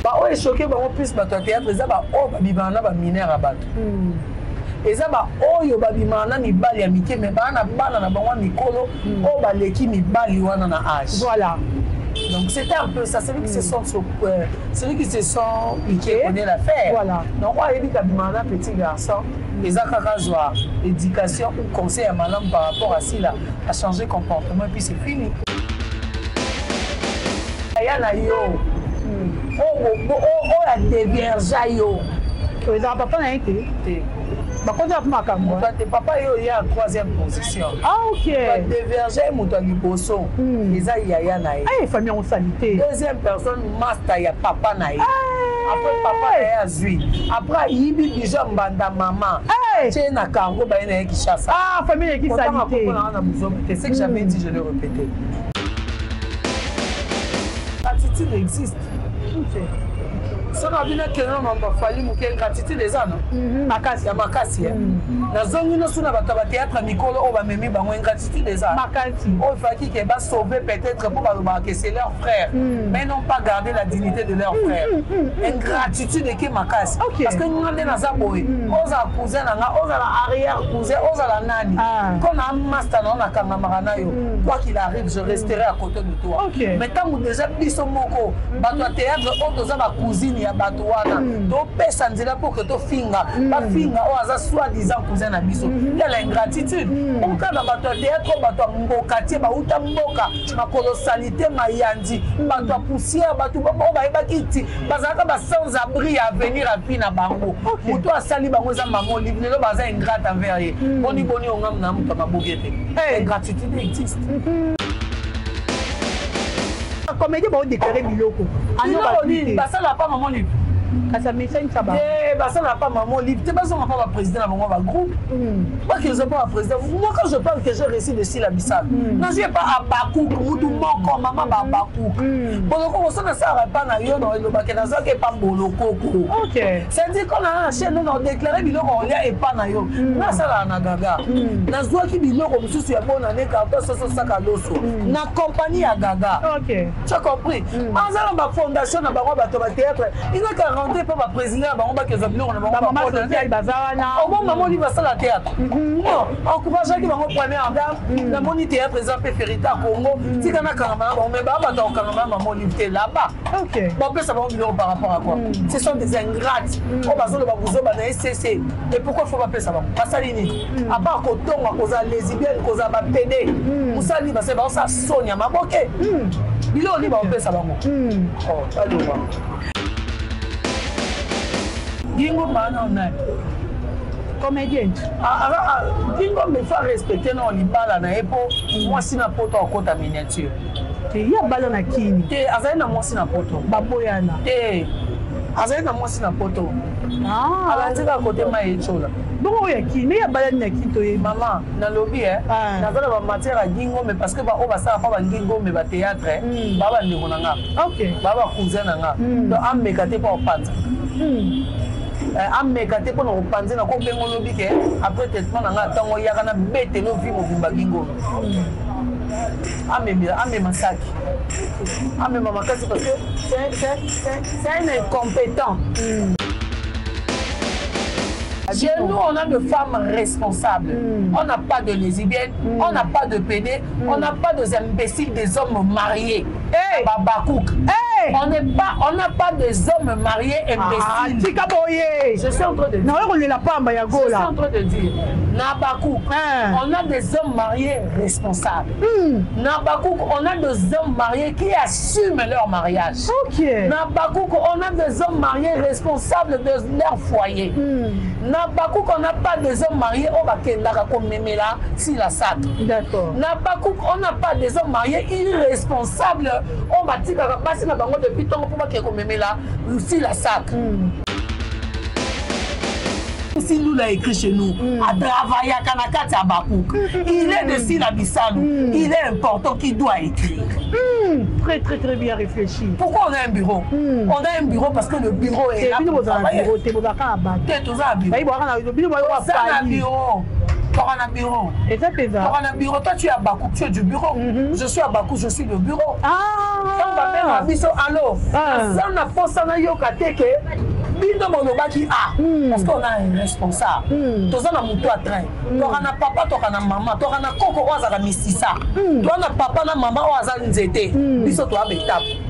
Baoyo echoquer bango plus, bato ya théâtre, eza baoyo babimaka na bamineur ya bato, eza baoyo babimaka na mibali ya mike, mais baa na bana na bango ya mikolo oyo baleki mibali wana na âge. Donc c'était un peu ça. Celui qui se sent piqué connaît l'affaire. Donc oyo ayebi kabimaka na petit garçon, eza kaka zwa éducation ou conseil ya malamu par rapport à sila, a changer comportement et puis c'est fini. Aya na yo oyo adévierger yo. Ezala papa na ye te? Te. Bakonza mpe makambo. Te, papa ye oye en troisième position. Ah, ok. Badévierger moto ya liboso eza yaya na ye. Famille yango sali te. Deuxième personne, master ya papa na ye. Après, papa na ye azwi, après ayibi bijou mbanda mama tie na cargo, baye na ye Kinshasa. Ah, famille eki sali te. Na buzoba te. Ce que j'avais dit, je l'ai répété, gratitude existe. Soki abino akende na mambo afali moke, gratitude eza no Makasi. Ya makasi. Nazongi noso na bato ya bathéâtre mikolo oyo bamemi bango, ingratitude eza Makasi. Oyo efaki ke basauve peut-être mpo balobaka ke c'est leur frère, mais non pas garder la dignité de leur frère. Ingratitude eke makasi, parce que nga nde naza boye, ozala cousin na nga, ozala arrière cousin, ozala nani, ko na master na yo, nakangamaka na yo. Quoi qu'il arrive, je resterai à côté de toi. Mais ntango déjà biso moko bato ya théâtre oyo toza bacousine ya bato wana, topesa nzela mpo ke tofinga, bafinga oyo aza soi-disant cousin na biso, ya la ingratitude. Oka na bato ya théâtre oyo, bato ya mboka tie, bauta mboka, makolo saleté, mayandi, bato ya poussière, bato oyo bayebaki ti bazalaka ba sans abri ya avenir ya vie na bango. Moto asali bango eza mama Olive. Lelo baza ingrate envers ye. Boni boni ongamu na moto ya maboke te? Ingratitude existe. Comédie baodéclare biloko. Nini basala pa mama Olive? Kasi amesanisa ba. Basala pa mama Olive te, bazonga pa baprésident na bango, bagroupe bakeza pa baprésident. Moi, quand je parle que j'ai reçu de Sila Bisalo, nazwi epa Abakuk, mutu moko mama Babakuk Bolokoko. So nasalaka epa na yo, na elobake nazwaki epa Bolokoko, c'est-à-dire quand naa na chaîne, na odéclare biloko olia epa na yo. Nasalaka na Gaga, nazwaki biloko mosusu ya bonane, carton soso, saka loso na compagnie ya Gaga. Tu as compris? Aza na bafondation na bango, bato bathéâtre inaka rentre mpo baprésident na bango bakezwa biloko na bango. Obo mama Olive asala théâtre, non, encourageaki bango. Première dame, namoni théâtre eza mpe ferita Congo, tika nakangama na bango. Mais baa bato akokangama na mama Olive te là-bas. Bapesa bango biloko par rapport à quoi? Ce sont des ingrates oyo bazoloba buzoba na ecc. Et pourquoi faut bapesa bango? Basali nini à part kotonga, kozala lesbienne, kozala bapédé? Mosala nini basali? Baosala soni ya maboke. Biloko nini baopesa bango? Balongwa Gingo bana nani? Comédien. Gingo, mais faut respecter na libala na ye, mpo mwasi na poto akota miniature. Te, ye abala na Kini. Te, azali na mwasi na poto. Baboyana. Te, azali na mwasi na poto, alandi kaka kote mai etiola. Bongo oyo ya Kini, me ye abalani na Kini, toyebi. Mama, nalobi e naza na bamatière ya Gingombe, parce que baoyo basala mpa bangingombe bathéâtre, baa bandeko na nga, baa bacousin na nga. Donc ameka te mpo akopanza, ameka te mpona kopanze na kobenga. Olobi ke après traitement na nga, ntango oyaka na betelo vi mobimba, Gingombe amema saki, amema makasi, parce que c'est un incompétent. Chez nous, on a de femmes responsables. On n'a pas de lesbiennes, on n'a pas de pédés, on n'a pas des imbéciles, des hommes mariés. Hey. Babakouk. Hey. On n'est pas, on n'a pas des hommes mariés imbéciles. Ah, tika boye. Je suis en train de dire. Na kolela pamba ya Je suis gola. en train de dire. Nabakouk, on a des hommes mariés responsables. Nabakouk, on a des hommes mariés qui assument leur mariage. Nabakouk, on a des hommes mariés responsables de leur foyer. Nabakouk, on n'a pas des hommes mariés oyo bakendaka komemela sila sac. Nabakouk, on n'a pas des hommes mariés irresponsables oyo batikaka basi na bango depuis ntongo mpo bakende komemela sila sac. Si Lula a écrit chez nous, à travailler à Kanakati à Bakouk, il est de Sila Bissalou, il est important qu'il doit écrire. Très très très bien réfléchi. Pourquoi on a un bureau? On a un bureau parce que le bureau est là Bino pour bozala travailler. bureau te, bozalaka na bato. Te, toza na bureau. Bayi bwaka na bino, boyi Toza na wapali. bureau. Toka na bureau. Eza mpenza. Toka na bureau. Toi, tu es à Bakou, tu es du bureau. Je suis à Bakou, je suis du bureau. Ntango babenga biso, allo, aza na posa nayoka te ke bino bolobaki a, parce qu'on a un responsable. Toza na motu ya train, toka na papa, toka na mama, toka na koko oyo azalaka misisa, toa na papa na mama oyo aza nzete. Biso toya baétape.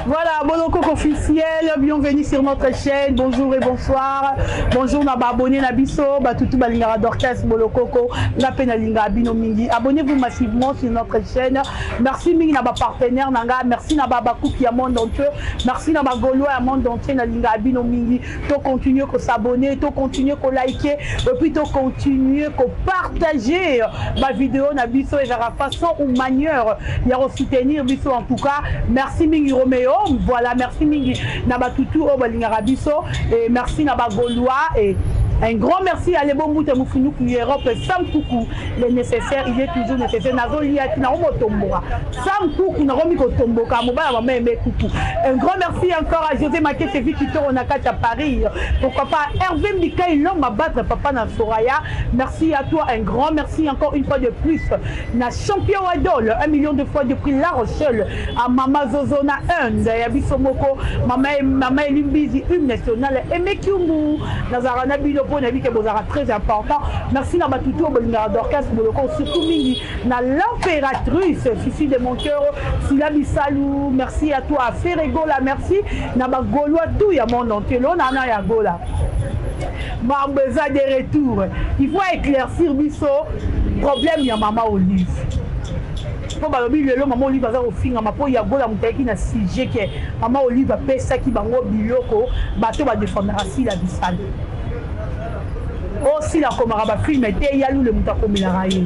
Voilà, Bolokoko officiel, bienvenue sur notre chaîne. Bonjour et bonsoir. Bonjour na ba abonné na biso, batutu balingaka Dorcas Bolokoko, nga pe na linga bino mingi. Abonnez-vous massivement sur notre chaîne. Merci mingi na ba partenaire nanga, merci na ba bakuki ya monde entier, merci na ba gaulois ya monde entier, na linga bino mingi. To continuer ko s'abonner, to continuer ko liker et puis to continuer ko partager ba vidéo na biso, ezaka façon ou manière ya ko soutenir biso. En tout cas, merci mingi Roméo. Voilà, merci mingi na batutu oyo balingaka biso et merci na ba Gaulois et un grand merci à Lebo Mbute Mufunuku Europe. Sam Kuku, le nécessaire, il est toujours nécessaire. Nazolia ti nakomo tomboka. Sam Kuku nakomi kotomboka mobala mama aime Kuku. Un grand merci encore à José Makete Victor Onakati à Paris. Pourquoi pas Hervé Mikaï, l'homme à battre, papa na Soraya. Merci à toi, un grand merci encore une fois de plus. Na champion Adol, 1 million de fois depuis La Rochelle à Mama Zozona 1, ya biso moko, Mama Mama Elimbizi, hymne national Aimé Kyungu. Nazara na bino po na bike bozara très important. Merci na batutu oyo bolingaka Dorcas Boloko, surtout mingi na l'impératrice Fifi de mon cœur, Sila Bisalou. Merci à toi Ferregola, merci na bagaulois tout ya monde entier. Lo na na ya gola. Mambo eza de retour. Il faut éclaircir biso problème ya Mama Olive. Mpo balobi lelo Mama Olive aza kofingama mpo ya Gola moto ayaki na sujet ke Mama Olive apesaki bango biloko, bato badefendaka Sila Bisalo. Osila akomaka bafilm te, ya Lule moto akomelaka ye.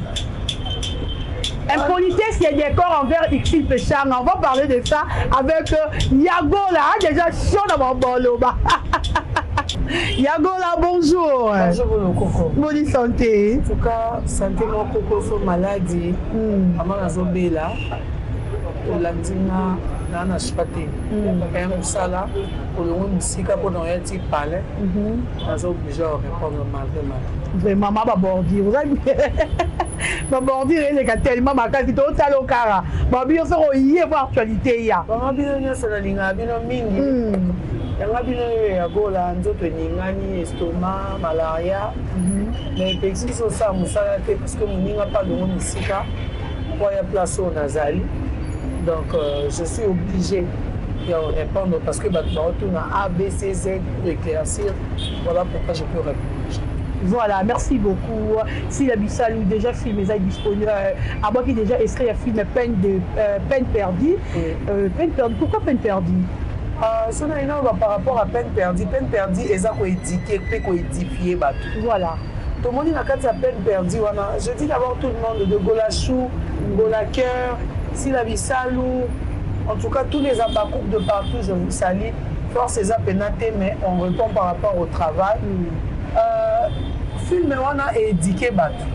Impolitesse et décor envers Ursule Pechanga. On va parler de ça avec Yagola. Déjà chaud dans mon boloba. Yagola, bonjour. Bonjour, Bolokoko. Bonne santé. En tout cas, santé moko koso maladie. Mama nazobela. Olandi nga naa na suka te. Ya mosala olongwe mosika mpona oya ti palais. Naza obligé ya répondre malgré mal. Vraiment, ma babordure. Babordure eleka tellement makasi, totala okara. Babi yo soko oye po actualité ya. Mama, bino nyonso nalingaka bino mingi. Yanga bino oyo ya Gola, nzoto eningani, estomac, malaria, mais epekisi biso osala mosala te parce que moninga mpe alongo mosika po aya place oyo nazali. Donc je suis obligé ya répondre parce que bato baotuna A, B, C, Z pour éclaircir. Voilà pourquoi je peux répondre. Voilà, merci beaucoup. Sila Bissalou, déjà film est disponible. Abwaki déjà extrait un film Peine perdue. Oui. Peine perdue. Pourquoi Peine perdue? So na ino par rapport à Peine perdue, Peine perdue eza koéduquer mpe koédifier bato. Tomoni na kati ya Peine perdue wana, je dis d'abord tout le monde de Golachou, Golaker, Sila Bisalou, en tout cas tous les abakouk de partout, je vous salue. Force eza pena te, mais on répond par rapport au travail. Film wana éduquer bato,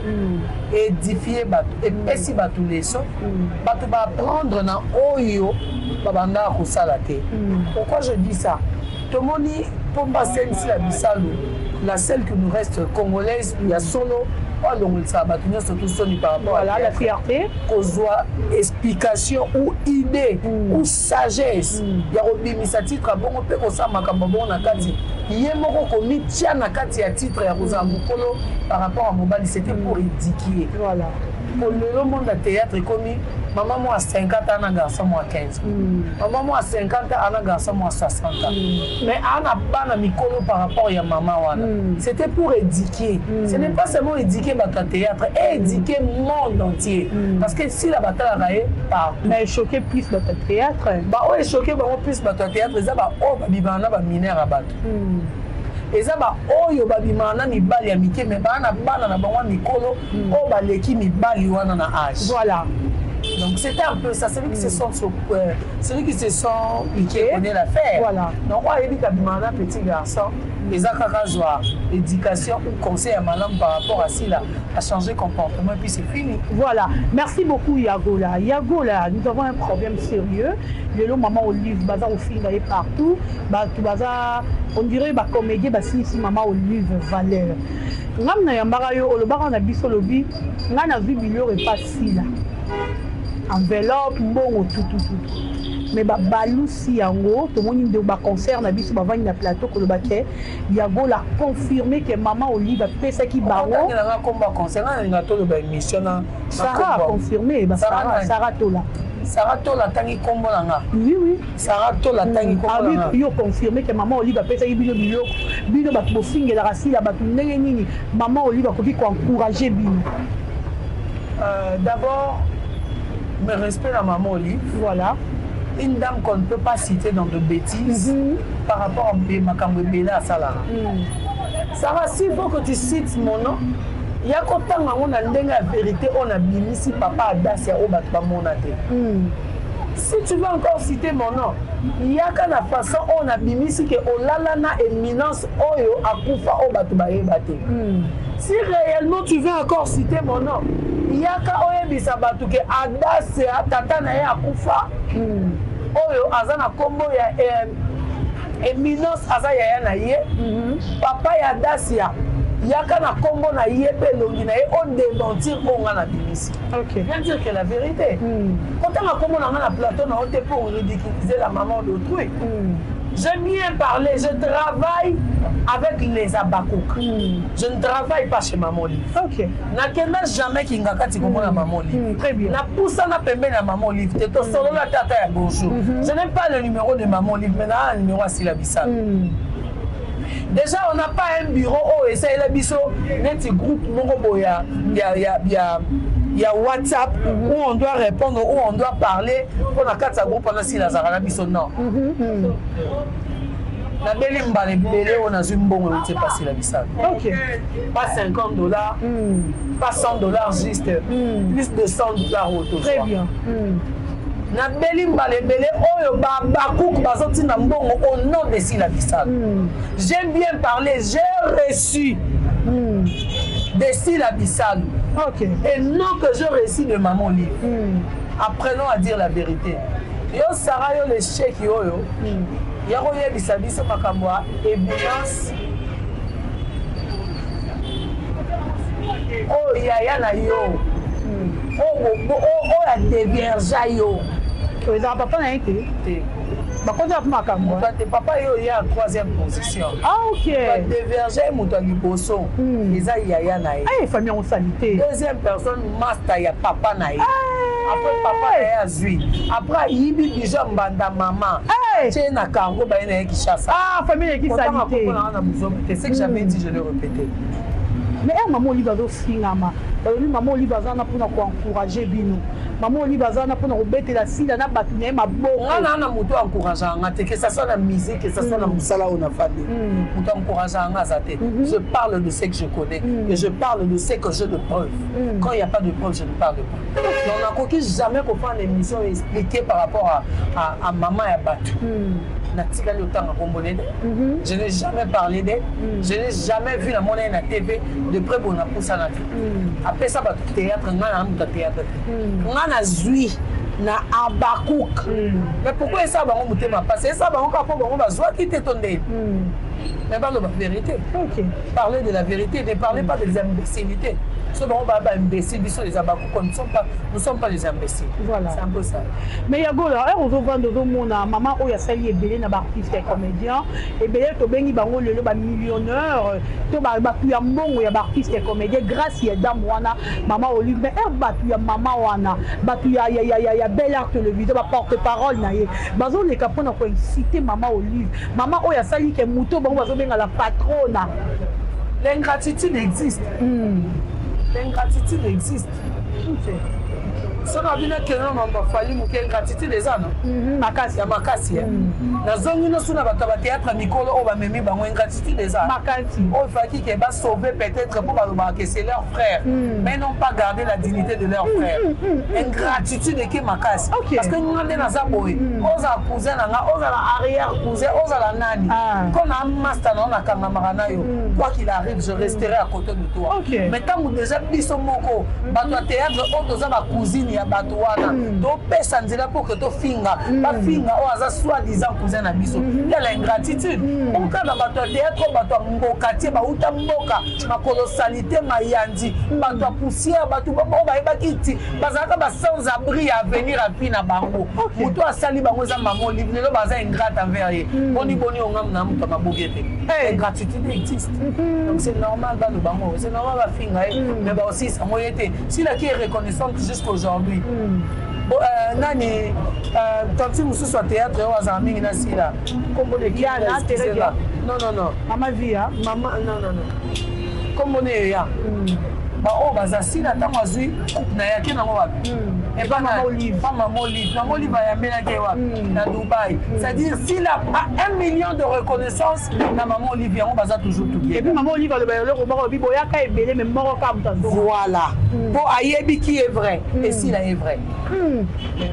édifier bato, epesi bato leçon, bato baapprendre na oyo babandaka kosala te. Pourquoi je dis ça? Tomoni pomba scène Sila Bisalu, la seule qui nous reste congolaise ya solo oyo alongolisaka bato nyonso to soni par rapport Voilà, à la fierté. Kozwa explication ou idée ou sagesse ya kobimisa titre ya bongo mpe kosala makambo bongo na kati, ye moko komitia na kati ya titre ya kozala mokolo par rapport à mobali, c'était pour éduquer. Po lelo monde ya théâtre ekomi mama mwa 50 ans na garçon mwa 15, mama mwa 50 ans na garçon mwa 60 ans, mais ana bana mikolo par rapport ya mama wana. C'était pour éduquer. Ce n'est pas seulement éduquer bato ya théâtre, éduquer monde entier, parce que Sila batalaka ye partout. Mais choqué plus dans le théâtre. Baoyo echoquer bango plus bato ya théâtre eza baoyo babimaka na baminere ya bato, eza baoyo babimaka na mibali ya mike, mais baa na bana na bango ya mikolo oyo baleki mibali wana na âge. Donc Donc c'était un peu ça, celui qui se sent celui qui se sent piqué connaît l'affaire. Voilà. Donc oyo ayebi kabima na petit garçon, eza kaka zwa éducation ou conseil ya malamu par rapport à Sila, à changer comportement et puis c'est fini. Voilà, merci beaucoup Yagola. Yagola, nous avons un problème sérieux. Lelo maman Olive baza kofinga ye partout, bato baza, on dirait bacomédien basilisi mama Olive valeur. Ngam na yambaka yo, olobaka na biso, olobi ngai nazwi biloko epa Sila, enveloppe, mbongo, tutututu, mais babalusi yango. Tomoni nde baconcert na biso bavandi na plateau koloba ke Yagola confirme ke mama Olive apesaki bango. Otangelanga komba conseil, nga nalinga toloba émission na Sarah a confirmé ba Sarah Sarah nani? Sarah Tola. Sarah Tola atangi kombo na nga? Oui. Sarah Tola atangi kombo Ah na nga? Oui, yo confirmé ke mama Olive apesaki bino biloko. Bino bato bofingelaka Sila, bato ndenge nini mama Olive akoki koencourage bino? D'abord, mes respects à maman Olive. Une dame qu'on ne peut pas citer dans de bêtises par rapport à makambo ebele asalaka. Sarah, s'il faut que tu cites mon nom, ya kotanga yango na ndenge ya vérité oyo nabimisi papa Adasia oyo bato bamona te. Si tu veux encore citer mon nom, yaka na façon oyo nabimisi ke olala na éminence oyo akufa oyo bato bayeba te. Si réellement tu veux encore citer mon nom, yaka oyebisa bato ke Adasia, tata na ye akufa, oyo aza na nkombo ya éminence, aza yaya na ye, papa ya Dasia, yaka na nkombo na ye mpe elongi na ye, odémentir oyo nga nabimisi. Viens dire que la vérité. Kotanga nkombo na nga na plateau na yo te pour ridiculiser la maman d'autrui. J'ai bien parlé, je travaille avec les Abakouk. Je ne travaille pas chez Maman Olive. Nakenda jamais Kingaka ti komona Maman Olive. Très bien. Napusana pembeni ya Maman Olive te, tosolola tata ya bonjour. Je n'ai pas le numéro de Maman Olive, mais naa numéro asila bisalo. Déjà, on n'a pas un bureau oyo esalela biso neti groupe moko boye ya WhatsApp où on doit répondre, où on doit parler mpo na kati ya groupe wana Sila azalaka na biso, non. Nabeli mbala ebele oyo nazwi mbongo euti epa Sila Bisalo. Pas 50 $, pas 100 $, juste plus de 100 $ oyo tozwa. Très bien. Nabeli mbala ebele oyo babakuku bazotinda mbongo au nom de Sila Bisalo. J'ai bien parlé, j'ai reçu de Sila Bisalo et non que j'ai reçu de maman Olive. Apprenons à dire la vérité. Yo Sara, yo l'échec oyo ya koyebisa biso makambo ya éminence oyo yaya na yo, oyo adéviergea yo. Ezala papa na ye te? Te. Bakozala mpe makambo. Moto te, papa ye oye en troisième position. Ah, ok. Badévierge ye, moto ya liboso eza yaya na ye. Eh, famille yango osali te. Deuxième personne, master ya papa na ye. Après papa na ye azwi, après ayibi bijo ya mbanda mama, tie na cargo, baye na ye Kinshasa. Ah, famille eleki sali te. Na buzoba te. Ce que j'avais dit, je l'ai répété. Mais ere mama Olive azofingama, balobi mama Olive aza wana mpona koencourage bino, mama Olive aza wana mpona kobetela Sila na bato na ye maboko. Nga na moto encourageaka nga te, que ça soit na musique, que ça soit na mosala oyo nafandi, moto encourageaka nga aza te. Je parle de ce que je connais et je parle de ce que j'ai de preuve. Quand il y a pas de preuve, je ne parle pas. Donc nakoki jamais kofanda émission expliquer par rapport à mama ya bato. Natikali otanga kombo nene, je n'ai jamais parlé d'elle, je n'ai jamais vu na mona ye na TV de près. Boye napusana te. Apesa bato théâtre, ngai na moto ya théâtre te. Ngai nazwi na Abakouk. Mais pourquoi esala bango motema mpasi? Esala bango kaka mpo bango bazwaki te to ndeni. Mais baloba vérité. Parlez de la vérité, ne parlez pas des imbécilités. So bango baa baimbécile, biso les Abakouk, nous ne sommes pas, nous sommes pas les imbéciles. Voilà. C'est un peu ça. Mais Yagola, ere ozovanda, ozomona mama oyo asali ebele na baartiste ya comédien ebele, tobengi bango lelo bamillionnaire to bato ya mbongo ya baartiste ya comédien grâce ya dame wana, mama Olive. Mais ere bato ya mama wana, bato ya Bel Art Télévision, baporte parole na ye bazoleka mpona koincite mama Olive, mama oyo asali ke moto bango bazobenga la patrona. L'ingratitude existe. L'ingratitude existe. Soki abino akende na mambo Fally moke, ingratitude eza no Makasi. Ya makasi. Nazongi nosu na bato ya bathéâtre, mikolo oyo bamemi bango, ingratitude eza Makasi. Oyo faki ke basauve peut-être mpo balobaka ke c'est leur frère, mais non pas garder la dignité de leur frère. Ingratitude eke makasi. Parce que nga nde naza boye, ozala cousin na nga, ozala arrière cousin, ozala nani, ko na master na yo, nakangamaka na yo, quoi qu'il arrive, je resterai à côté de toi. Mais ntango déjà biso moko bato ya théâtre oyo toza bacousine ya bato wana, topesa nzela mpo ke tofinga, bafinga oyo aza soi disant cousin na biso, ya la ingratitude. Oka na bato ya théâtre oyo, bato ya mboka tie, bauta mboka, makolo saleté, mayandi, bato ya poussière, bato oyo bayebaki ti bazalaka ba sans abri ya avenir ya vie na bango. Moto asali bango eza Mama Olive. Lelo baza ingrate envers ye. Boni boni ongamu na moto ya maboke te? Ingratitude existe. Donc c'est normal baloba bango, c'est normal bafinga ye, mais baosisa yango ye te. Silaki est reconnaissante jusqu'aujourd'hui. Bon, nani, tanti mosusu ya théâtre oyo azala mingi na Sila, kombo de Yana, Teresia. Non, non, non. Mama Via. Mama, non, non, non, kombo ne eya. Baoyo baza Sila, ntango azwi coupe na ye, ake nango wapi? Epa Mama Olive. Pa Mama Olive. Mama Olive ayambelaki ye wapi? Na Dubai. C'est-à-dire Sila a 1 million de reconnaissance na Mama Olive. Yango baza toujours Et puis together. Mama Olive aloba eloko moko, olobi boyaka ebele, mais moko kaka moto azonga. Voilà, po ayebi qui est vrai, et Sila est vrai,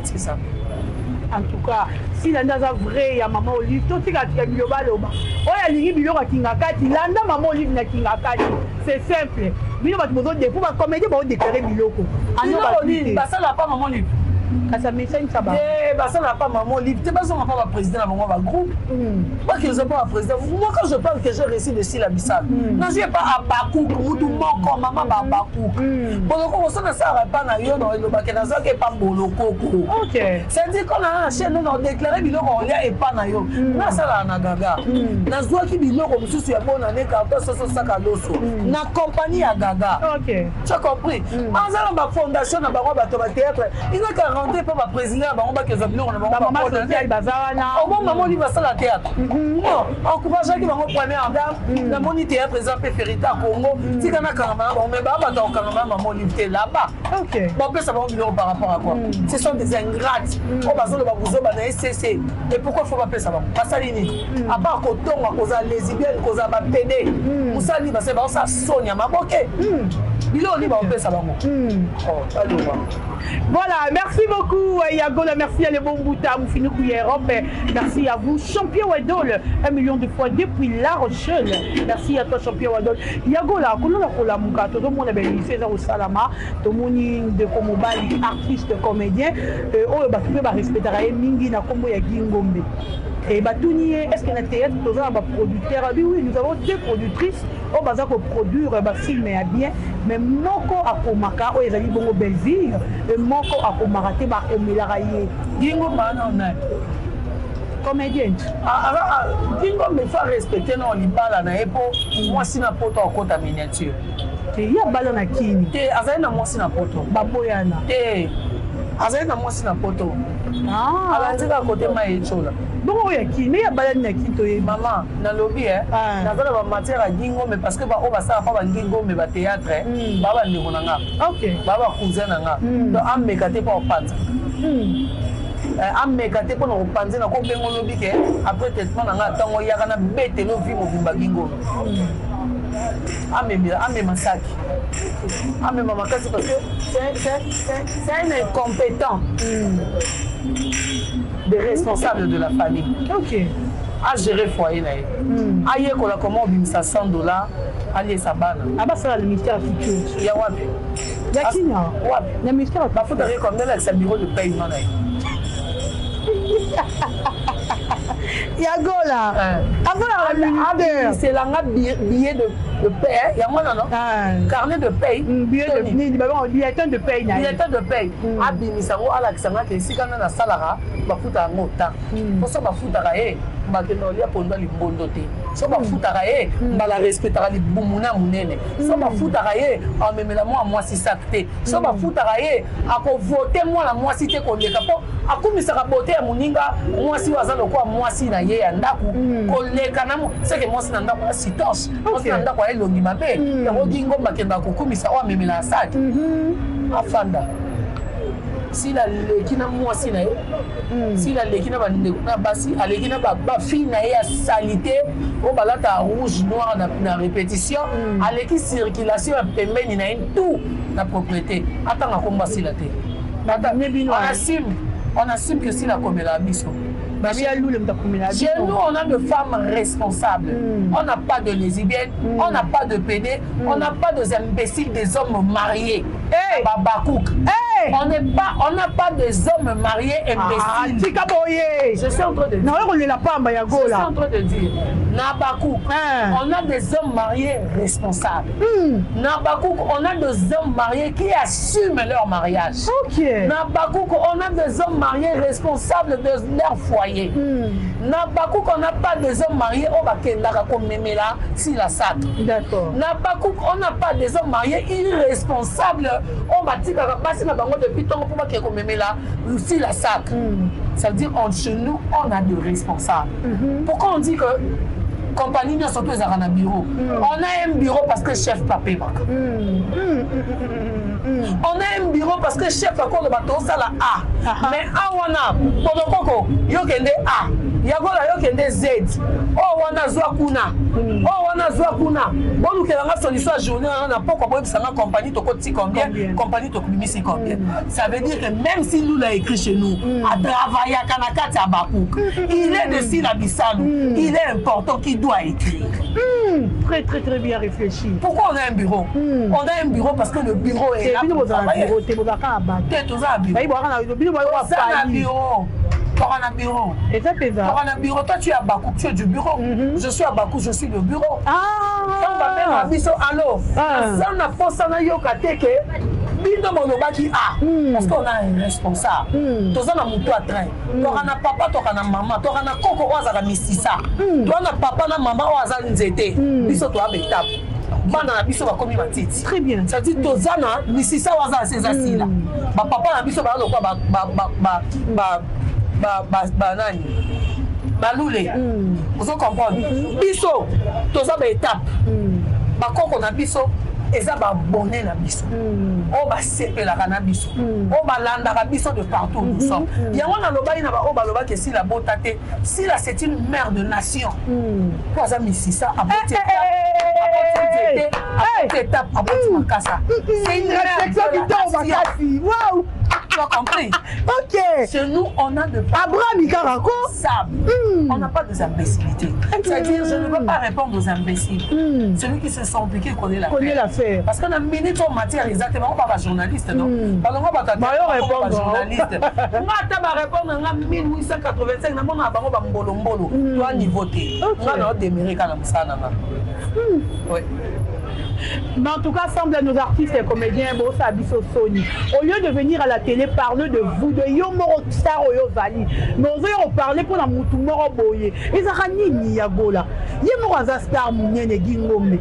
c'est ça. En tout cas, Sila nde aza vrai ya Mama Olive. Totika tika biloba aloba oyo alingi biloko akinga kati. Landa Mama Olive na kinga kati, c'est simple. Bino bato bozodepo bacomédie, baodéclare biloko. Biloko nini basala pa Mama Olive? Kasi amesanisa ba Te, basala pa Mama Olive te. Bazonga pa baprésident na bango bagroupe, bakezwa pa baprésident. Moi, quand je parle que j'ai reçu de Sila Bisalo, nazwi epa Abakuk, mutu moko, mama Babakuk Bolokoko. So nasalaka epa na yo, na elobake nazwaki epa Bolokoko. C'est-à-dire quand na chaîne na odéclare biloko olia epa na yo, nasalaka na Gaga, nazwaki biloko mosusu ya bonane, carton soso, saka loso, na compagnie ya Gaga. Tu as compris? Aza na bafondation na bango, bato bathéâtre ezaka rentre mpo baprésident na bango bakezwa biloko na bango. Bamama sociale baza wana. Obo Mama Olive asala théâtre, non, encourageaki bango. Première dame, namoni théâtre eza mpe fierté ya Congo. Tika nakangama na bango, mais baa bato ya kokangama na Mama Olive te là-bas. Bapesa bango biloko par rapport à quoi? Ce sont des ingrates oyo bazoloba buzoba na ecc. Et pourquoi faut bapesa bango? Basali nini à part kotonga, kozala lesbienne, kozala bapédé? Mosala nini basali? Baosala soni ya maboke. Biloko nini baopesa bango? Baloba. Voilà, merci beaucoup Yagola, merci à Lebon Bouta, Moufinouk Europe, merci à vous, champion Wadol, 1 million de fois depuis La Rochelle, merci à toi, champion Wadol. Yagola, kolola kolamuka, tout le monde a bénéficié de Salama, tout le monde de Komobali, artiste, comédien, oyo bato mpe barespectaka ye mingi na kombo ya Gingombe. Et batuni ye: est ce que na théâtre toza na baproducteur? Abi oui, nous avons deux productrices oyo baza koproduire bafilm ya bien, mais moko akomaka, oyo ezali bongo Belleville, moko akomaka te, bakomelaka ye. Gingombe wana nani? Comédienne. Gingombe faut respecter na libala na ye, mpo mwasi na poto akota miniature. Te, ye abala na kini. Te, azali na mwasi na poto. Baboyana. Te, azali na mwasi na poto. Alandi kaka kote mai etiola. Bongo oyo ya kini, me ye abalani na kini, toyebi. Mama, nalobi e, naza na bamatière ya Gingombe, parce que baoyo basala mpa bangingombe bathéâtre baa bandeko na nga, baa bacousin na nga. Donc ameka te mpo kopanza, ameka te mpona kopanze na kobenga. Olobi ke après traitement na nga, ntango oyaka na betelo vi mobimba, Gingombe amema saki, amema makasi, parce que c'est un incompétent des responsables de la famille. Agérer foyer na ye, ayekola comment obimisa 100 $, aliesa bana. Abasala le ministère ya culture. Ya wapi? Ya kinya. Wapi? Na ministère. Bafutaka combien? Lakisa bureau de paiement na ye. Yagola akolaka ministère. Abiselanga billet de paie yango wana, no, carnet de paie. Nini babenga bulletin de paie na ye. Bulletin de paie, abimisa yango, alakisa nga ke esika nga nasalaka bafutaka yango ta. Po so bafutaka ye, bakende kolia pondu ya limbondo te. So bafutaka ye, mbala respectaka libumu na monene. So bafutaka ye, amemela mwana mwasi sak te. So bafutaka ye, akovote mwana mwasi te koleka, mpo akumisaka bote ya moninga mwasi oyo aza lokola mwasi na ye ya ndako koleka na seke mwasi na ndako ya sitoche, mwasi na ndako ya elongi mabe. Yango Gingomba akendaka kokumisa oyo amemela ya saki. Afanda. Sila aleki na mwasi na ye, Sila aleki na bandeko na basi, aleki na bafille na ye ya saleté oyo balata rouge noir na répétition, aleki circulation ya pembeni na ye tout na propriété. Atanga kombo asila te. On assume que Sila akomela biso. Chez nous, on a de femmes responsables. On n'a pas de lesbiennes, on n'a pas de pédés, on n'a pas des imbéciles, des hommes mariés. Hey. Babakouk. Hey. On n'est pas, on n'a pas des hommes mariés imbéciles. Ah, tika boye. Je suis en train de dire. Non, on la pamba ya Je suis gola. en train de dire. Nabakouk, Hein. on a des hommes mariés responsables. Nabakouk, on a des hommes mariés qui assument leur mariage. Nabakouk, on a des hommes mariés responsables de leur foyer. Nabakouk, on n'a pas des hommes mariés oyo bakendaka komemela Sila sac. Nabakouk, on n'a pas des hommes mariés irresponsables oyo batikaka basi na bango depuis ntongo mpo bakende komemela Sila sac. Ça veut dire chez nous, on a des responsables. Pourquoi on dit que compagnie nyonso to ezalaka na bureau? On a un bureau parce que chef papemaka. On a un bureau parce que chef akoloba tosala A, mais A wana, Bolokoko yokende A, Yagola yokende Z, oyo wana zwa kuna, oyo wana zwa kuna, bolukelanga solution ya journée wana na pokwa, boyebisanga compagnie tokoti combien, compagnie tokobimisi combien. Ça veut dire que même si Lula écrit chez nous, atravaillaka na kati ya Bakouk, il est de Sila Bisalu, il est important qu'il doit écrire. Très très très bien réfléchi. Pourquoi on a un bureau? On a un bureau parce que le bureau est là bino pour bozala na travailler. bureau te, bozalaka na bato. Te, toza na bureau. Bayibwaka na bino, Toza na bayi. bureau, toka na bureau. Eza mpenza. Toka na bureau. Toi, tu es à Bakou, tu es du bureau. Je suis à Bakou, je suis le bureau. Ntango babenga biso alo, aza na posa nayoka te ke bino bolobaki A, parce qu'on a un responsable. Toza na motu ya train, toka na papa, toka na mama, toka na koko oyo azalaka misisa, toza na papa na mama oyo aza nzete. Biso toya baétape, bana na biso bakomi matiti. Très bien. C'est-à-dire toza na misisa oyo aza na se, eza Sila. Bapapa na biso baza lokwa banani, balule. Ozo comprendre? Biso toza baétape, bakoko na biso eza babone na biso oyo basepelaka na biso, oyo balandaka biso de partout où nous sommes. Yango nalobaki na baoyo balobaki Esila bota te. Sila, c'est une mère de nation po aza misisa, aboti étape, aboti nzete, aboti étape, aboti makasa. C'est une mère Réflexion de la kitoko nation. makasi, wow. Tu as compris? Ok. Chez nous, on a de Abraham Ikarako. Sable. On n'a pas des imbécilités. C'est-à-dire, je ne veux pas répondre aux imbéciles. Celui qui se sent piqué connaît l'affaire. Connaît l'affaire. Parce qu'on a minute en matière exactement, on va journaliste, non? Pardon, on va Ba yo répondre, journaliste. Nga ata ba répondre nga 1885 na mona bango ba mbolo mbolo. Toi niveau te. Nga na déméré kana musala nga. Oui. Mais en tout cas, semble à nos artistes et comédiens, bon, ça biso soni. Au lieu de venir à la télé parler de vous, de yo moko star oyo zali, mais on veut parler pour la mutu moko boye. Ezaka nini ya gola? Ye moko aza star munene gingombe.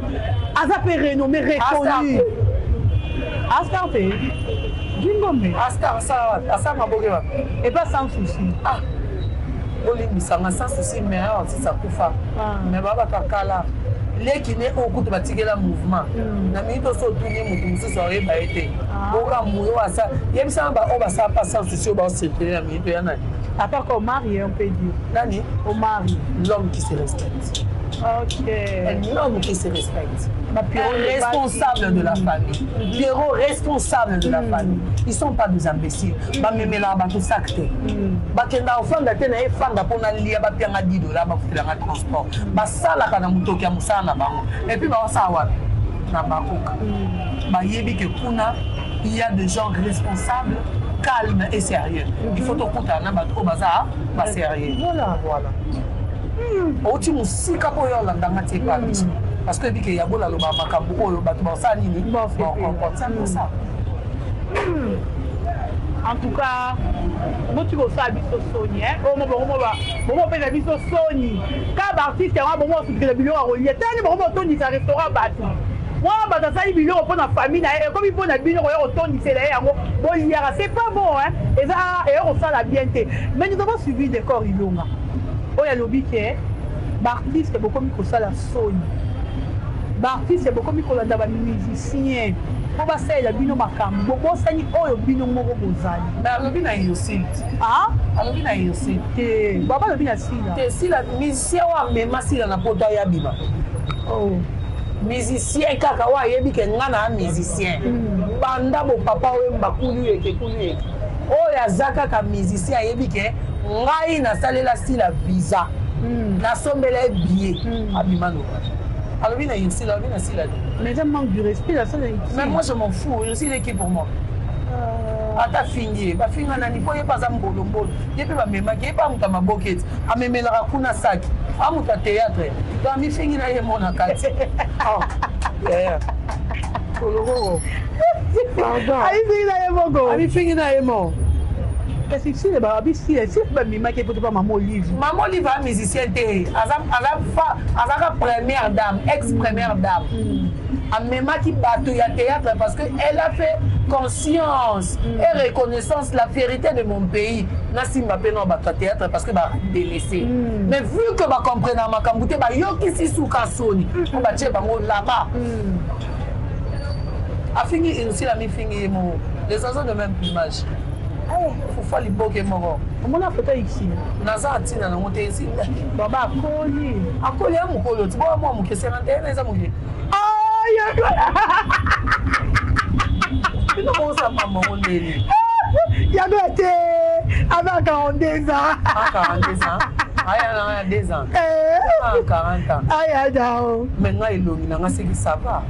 Aza pe renommé, reconnu. Astar te. Gingombe. Astar ça, asa maboke ba. Et pas Sans Souci. Ah. Olimbisanga, Sans Souci, mais artiste akufa. Mais baba kakala. Leki ne oyo kutu batikela mouvement na mingi to so otuni motu mosusu ayeba ye te. Oka moyo asa yebisanga oyo basala pa Sans Souci oyo baocircule na mingi to ya nani? À part qu'Omar, on peut dire. Nani? Omar. L'homme qui se respecte. Un homme qui se respecte, un responsable de la famille. Pierrot, responsable de la famille. Ils sont pas des imbéciles. Bamemelaka bato sac te, bakendaka kofanda te na ye fanda mpo nalia, bapianga 10 dollars, bafutelanga transport, basalaka na motoki ya mosala na bango. Et puis baosala wapi? Na bakoka bayebi ke kuna il y a des gens responsables, calmes et sérieux. Il faut tokutana na bato oyo baza basérieux. Voilà. Voilà, outi mosika mpo oyo olandanga ti epa biso parce que ebike Yabola alobaka makambo oyo bato basala nini, bacomprendre ça pour ça. En tout cas, boti kosala biso soni oyo bongo bomopesa biso soni ka baartiste yango bongo osukela biloko ya kolia tani bongo botondisa restaurant. Bato mwana bato asali biloko mpo na famille na ye, ekomi mpo na bino koya kotondisela ye yango boliaka. C'est pas bon, hein? Eza eya kosala bien te. Mais nous avons suivi Décor Ilonga oyo alobi ke baartiste bokomi kosala soni. Baartiste bokomi kolanda bamusicien mpo basalela bino makambo, bobosani oyo bino moko bozali. Mais alobi na Ursule. Ah? Alobi na Ursule. Te, baba alobi na Sila. Te, Sila musicien oyo amema Sila na poto aya bima. Oh. Musicien kaka oyo ayebi ke nga na musicien. Banda bo papa oyo mbakulu yeke kulu yeke. Oyo aza kaka musicien ayebi ke ngai nasalela Sila visa. Nasombela ye billet. Abima loba. Alobi na Ursule, alobi na Sila te. Mais eza manque du respect la sala. Mais moi je m'en fous, Ursule est qui pour moi? Ata fingi ye, bafinga nani mpo ye mpe aza mbolombolo, ye mpe bamemaki ye mpe amuta maboke eti amemelaka kuna saki amuta théâtre, donc amifingi na ye mo na kati. Yaya kolokoko, pardon. Amifingi na ye moko. Amifingi na ye mo. Kasi sile babi sile sile bamemaki ye poto pa mama Olive. Mama Olive aza musicien te, azaka première dame, ex première dame. Amemaki bato ya théâtre parce que elle a fait conscience et reconnaissance la vérité de mon pays. Nasimba mpe na bato ya théâtre parce que badélaissé. Mais vu que bacomprena makambo te, bayokisi suka soni po batie bango là-bas. Afingi Ursule, amifingi ye moko. Les oiseaux de même plumage, fufa liboke moko. Omona foto ya Ursule? Naza ntina nango te esi. Baba akoli. Akoli ya mokolo ti boya mwa moke, 51 eza moke. Bino bosamba bango ndeni. Yango ya te, aza 42 ans. Ah, 42 ans, aya nanga ya 2 ans. Ah, 40 ans. Aya dao. Mais ngai elongi nanga seki, ça va.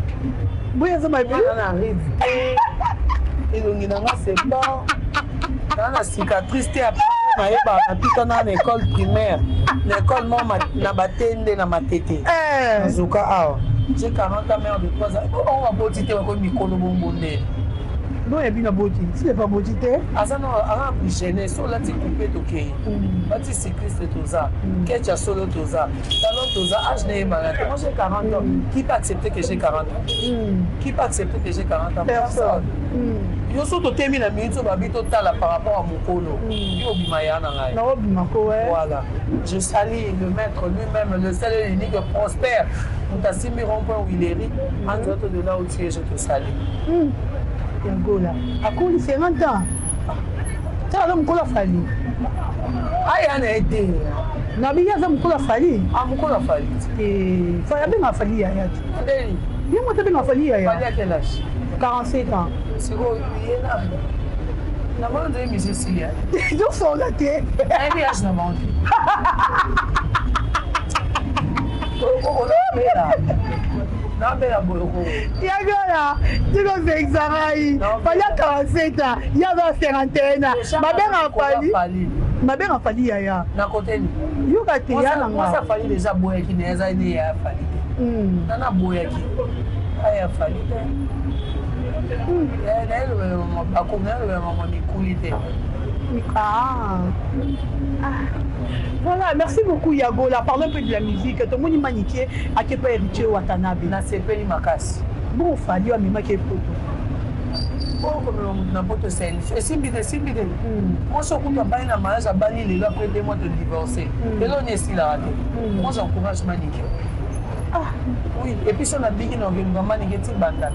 Boye aza mabe. Nga na arrive te, elongi nanga c'est bon, naa na cicatrice te. Nayebaka natutana na école primaire, na école mo na Batende na Matete. Nazuka awa, j'ai 40 ans, mère de 3 ans. Bango baboti te, bakomi mikolo bongo ndeni? Boye bino boti sile pa boti te. Aza na gêne so olati coupe, tokei bati cycliste, toza ketch ya solo, toza talon, toza âge nayebana te. Moi j'ai 40 ans. Qui peut accepter que j'ai 40 ans? Qui peut accepter que j'ai 40 ans? Personne. Yo so totemi na minute oyo babi totala par rapport à mokolo, yo obima ya na ngai. Naobima ko. Voilà, je salue le maître lui-même, le seul et l'unique Prosper, moto asimbi rond-point Willery en direct de là où tu es, je te salue. Yagola akoli 50 ans, tala aza mokolo afali. Aya na ye te. Nabi ye aza mokolo afali. Ah, mokolo afali. Fali abenga afali yaya te. Ndeni? Ye moto abenga afali yaya. Fali à quel âge? 47 ans. Sikoyo ye na namoni nzeli monsieur Silia. Tosola te. Ayebi âge na bango te. Okoko nabela boloko. Yagola tikosekisa ngai. Fali a 47 ans, ye aza 51 ans, babenga Fali, babenga Fali yaya. Na koteni. Yoka te ya na nga. Fali déjà aboyaki na eza ne ya Fali te. Nana aboyaki aya Fali te. Nayelobela bakomi, nayelobela mama mikuli te. Ah. Ah. Voilà, merci beaucoup Yagola. Parlons un peu de la musique. Tomoni Manikie akepa Héritier Watanabe. Nasepeli makasi. Bon, Fali amemaki poto. Oyo komema moto na poto esalisi esimbi te, esimbi te. Mwasi okutu abali na mariage, abali lelo, après 2 mois todivorce, lelo ni esilaka te. Moi j'encourage Manike. Ah. Oui, et puis so nabiki na okeluka Manike ti banda.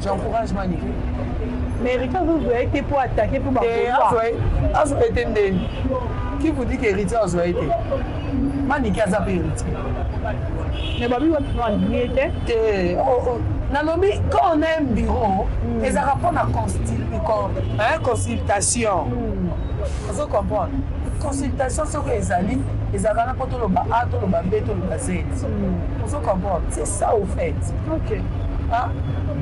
J'encourage Manike. Mais Héritier azozwa ye te mpo attaquer mpo. Azwa ye te ndeni? Qui vous dit que Héritier azwa ye te? Manike aza mpe Héritier. Mais babi wapi andimi ye te. Te, nalobi quand on a un bureau, ezalaka mpona consultation. Ozo comprendre? Consultation soki ezali, ezalaka na mpo toloba A, toloba B, toloba Z. Ozo comprendre? C'est ça au fait.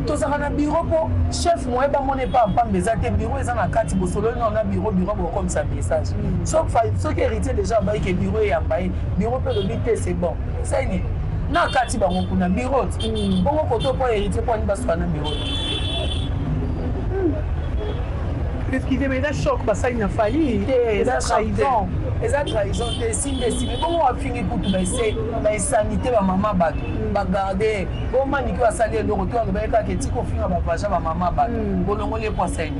Tozalaka na bureau mpo chef moye bamona epa mpamba eza te. Bureau eza na kati, bosololi nano na bureau, bureau bokomisa message. Soki Héritier déjà abayi ke bureau eyamba ye, bureau mpe elobi te, c'est bon, esali nini na kati bango kuna bureau te bongo koto mpo Héritier mpo ani basuka na bureau te. Excusez, mais eza choc basali na Fali. Eza trahison, eza trahison te. Esimbi, esimbi bongo. Afingi kutu baesani te, bamama bato bagarde bomaniki basali eloko te. Alobaki kaka etika ofinga bavaja bamama bato, bolongoli ye po asali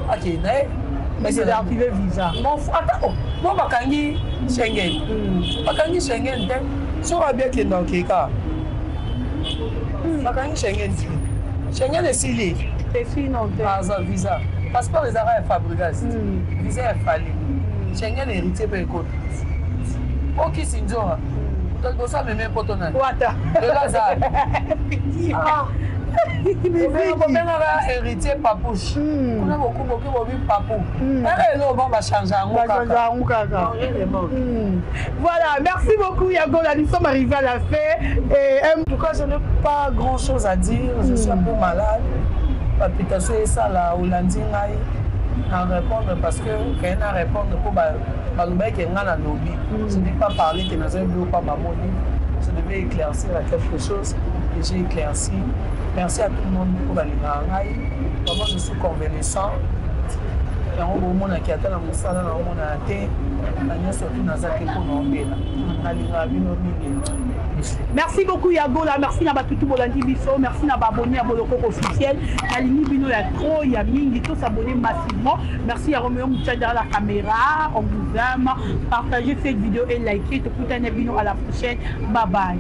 akende na ye. Active visa. Ata bo bakangi Schengen, bakangi Schengen te. Soki abi akenda, okeka. Bakangi Schengen te, Schengen esili. Esili non te. Aza visa, passeport ezaka ya Fabrigas, visa ya Fally, Schengen Héritier mpe ekota. Okisi nzora moto liboso ameme poto nani? Wata. Lelo aza bobengaka Héritier Papouche kuna, bokuboki bobi Papu ere elo ba bachange yango. Bachange yango kaka. Voilà, merci beaucoup Yagola, nous sommes arrivés à la fin et En tout cas, je n'ai pas grand chose à dire, je suis un peu malade, palpitation esala. Olandi ngai na répondre parce que keye na répondre mpo balobaki ngai na lobi. Je n'ai pas parlé que nazali biloko pa bamoni, je devais éclaircir à quelque chose et j'ai éclairci. Merci à tout le monde mpo balingaka ngai vraiment, je suis convalescent. Yango bomonaki ata na mosala na omonana te na nyonso tu, naza te mpo na obela. Nalingaka bino mingi. Merci beaucoup Yagola, merci na batutu bolandi biso, merci na baabonné ya Bolokoko officiel. Nalingi bino ya trop ya mingi, tous abonnés massivement. Merci à Roméo Moutia derrière la caméra. On vous aime. Partagez cette vidéo et likez. Tokutana bino à la prochaine. Bye bye.